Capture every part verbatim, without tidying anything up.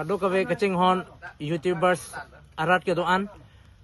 Kadokave kachinghon YouTubers arat kedo-an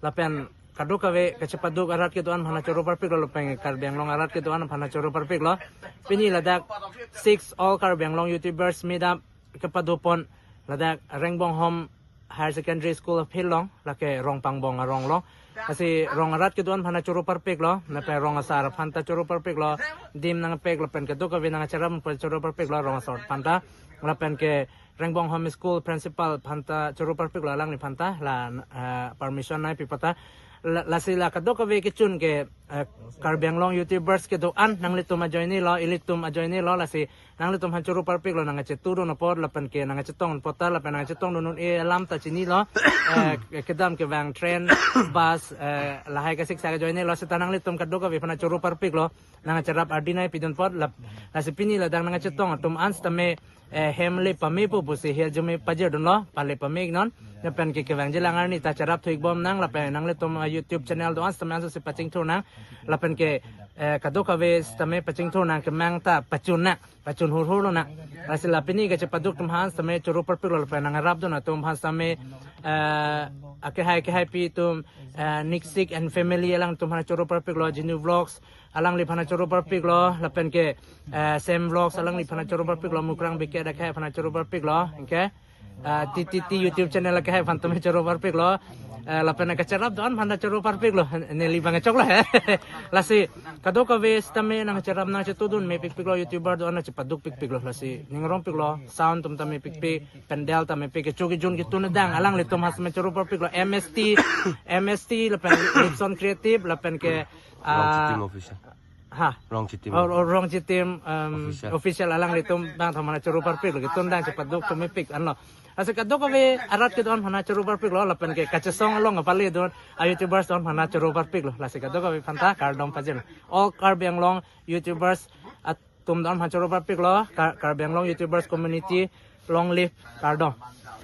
lapen kadokave kachepaduk arat kedo-an aphan choro parpiklo, lapen Karbi Anglong arat kedo-an aphan choro parpiklo. Pini ladak six All Karbi Anglong YouTubers meet up kepadopon ladak Rengbonghom Higher Secondary School field along, lake Rongpangbong arong along. Lasi rong arat kedo-an aphan choro parpiklo, lapen rong asar aphanta choro parpiklo, dim nangpek lapen kadokave nangcherap aphan choro parpiklo rong asar aphanta, lapen ke Rengbonghom School principal aphanta choro parpiklo, alangliphanta la, eh, permission nangpi pata. La, lasi la kadokave kechun ke, eh, Karbi Anglong YouTubers kedo-an, nanglitum ajoinelo, ilitum ajoinelo, lasi nanglitum aphan choro parpiklo, nangchetudun apot lapen ke nangchetongdun apot ta, lapen nangchetongdun un-e alam ta chinilo, eh, kedam kevang train, bus, eh, lahai kasiksak ajoinelo, seta nanglitum kadokave aphan choro parpiklo, nangcherap ardi nangpidun apot, lap, lasi pini ladak nangchetong atum an sitame, eh, hem le pamepo pusi he arjume pajirdunlo, pale pame-iknon, lapen ke kevangji alang arni ta cherap thu-ikbom nang, lapen nanglitum, eh, YouTube channel do-an sitame ansose pachingthur nang, lapen ke, eh, kadokave sitame pachingthur nang, kemang ta pachun nang, pachun hurhur lonang. Lasi la pini kachepaduk atum aphan sitame choro parpiklo, lapen nangrapdun atum aphan sitame, eh, akehai kehaipi atum, eh, Niksik and family alangtum aphan choro parpiklo, Jinu Vlogs alangliphan choro parpiklo, lapen ke, eh, Sam Vlogs alangliphan choro parpiklo, Mukrang Bike akehai aphan choro parpiklo, okay? Eh, T T T YouTube channel akehai aphan tame choro parpiklo. Eh, lapen kacherap do-an aphan choro parpiklo. Neli bang choklo he. Lasi kadokave sitame nangcherap nangchetudun mepikpiklo, YouTuber do-an chepaduk pikpiklo. Lasi ning arong piklo, sound atum ta mepikpik, pandal ta mepik, kecho kejun ketun adang alanglitum aphan sitame choro parpiklo. M S T, M S T lapen Lipson Creative lapen ke, Rong ah, Chitim Official. Ha. Rong Chitim. Oh, oh, Rong Chitim, um, Official. Official alanglitum abang aphan choro parpiklo, ketun adang chepaduk atum mepik anlo. Lasi kadokave arat kedo-an aphan choro parpiklo, lapen ke kachesong along apale do-an a YouTubers do-an aphan choro parpiklo. Lasi kadokave aphanta kardom pajir. All Karbi Anglong YouTubers atum do-an aphan choro parpiklo, Kar-, Karbi Anglong YouTubers community, long live, kardom.